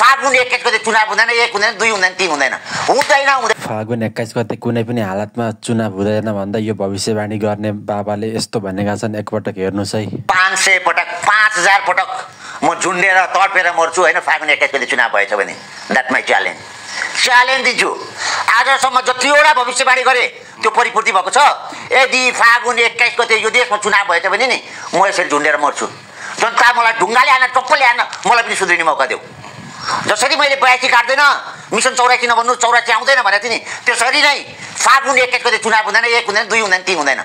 फागुन 21 गते चुनाव हुँदैन, 1 हुँदैन, 2 हुँदैन, 3 हुँदैन, हुँदैन। फागुन 21 गते कुनै पनि हालतमा चुनाव हुँदैन भन्दा यो भविष्यवाणी गर्ने बाबाले यस्तो भनेका छन्। एकपटक हेर्नुहोस् है। 500 पटक 5000 पटक म झुन्डेर तडपेर मर्छु होइन फागुन 21 गते चुनाव भएछ भने। द्याट माई च्यालेन्ज दिन्छु। आजसम्म जतिवटा भविष्यवाणी गरे त्यो परिपूर्ति भएको छ। यदि फागुन 21 गते यो देशमा चुनाव भएछ भने नि म यसरी झुन्डेर मर्छु। जनता मलाई ढुङ्गाले हान्न, टप्पलले हान्न, मलाई पनि सुध्रिने मौका देऊ। जसरी मैले 82 काट्दैन, मिसन 84 नभन्नु, 84 आउँदैन भनेको थिएँ नि, त्यसरी नै फागुन 21 गते चुनाव हुँदैन, 1 हुँदैन, 2 हुँदैन, 3 हुँदैन,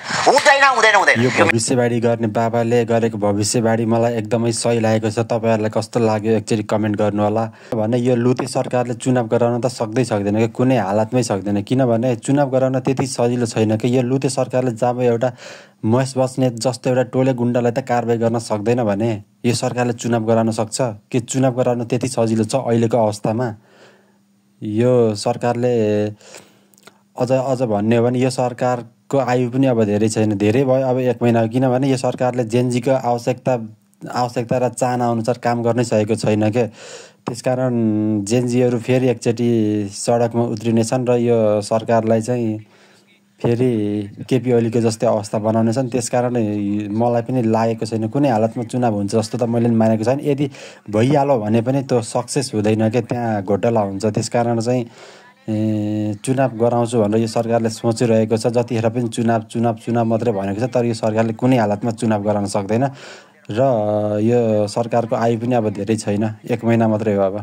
हुँदैन। यो भविष्यवाणी गर्ने बाबाले गरेको भविष्यवाणी मलाई एकदमै सही लागेको छ। तपाईँहरूलाई कस्तो लाग्यो एकचोटि कमेन्ट गर्नु होला। भने यो लुते सरकारले चुनाव गराउन त सक्दैन कि, कुनै हालतमै सक्दैन। किनभने चुनाव गराउन त्यति सजिलो छैन कि। यो लुते सरकारले जब एउटा महेश बस्नेत जस्तो एउटा टोले गुन्डालाई त कारबाही गर्न सक्दैन भने यो सरकारले चुनाव गराउन सक्छ कि? चुनाव गराउन त्यति सजिलो छ अहिलेको अवस्थामा? यो सरकारले अझ भन्ने हो भने यो सरकारको आयु पनि अब धेरै छैन, धेरै भयो अब 1 महिना। किनभने यो सरकारले जेनजीको आवश्यकता र चाहना अनुसार काम गर्नै सकेको छैन क्या। त्यसकारण जेनजीहरू फेरि एकचोटि सडकमा उत्रिनेछन् र यो सरकारलाई चाहिँ फेरि केपी ओलीको जस्तै अवस्था बनाउनेछन्। त्यसकारण मलाई पनि लागेको छैन कुनै हालतमा चुनाव हुन्छ जस्तो त मैले पनि मानेको छैन। यदि भइहाल्यो भने पनि त्यो सक्सेस हुँदैन क्या, त्यहाँ घोटाला हुन्छ। त्यसकारण चाहिँ चुनाव गराउँछु भनेर यो सरकारले सोचिरहेको छ। जतिखेर पनि चुनाव मात्रै भनेको छ, तर यो सरकारले कुनै हालतमा चुनाव गराउन सक्दैन। र यो सरकारको आयु पनि अब धेरै छैन, 1 महिना मात्रै हो अब।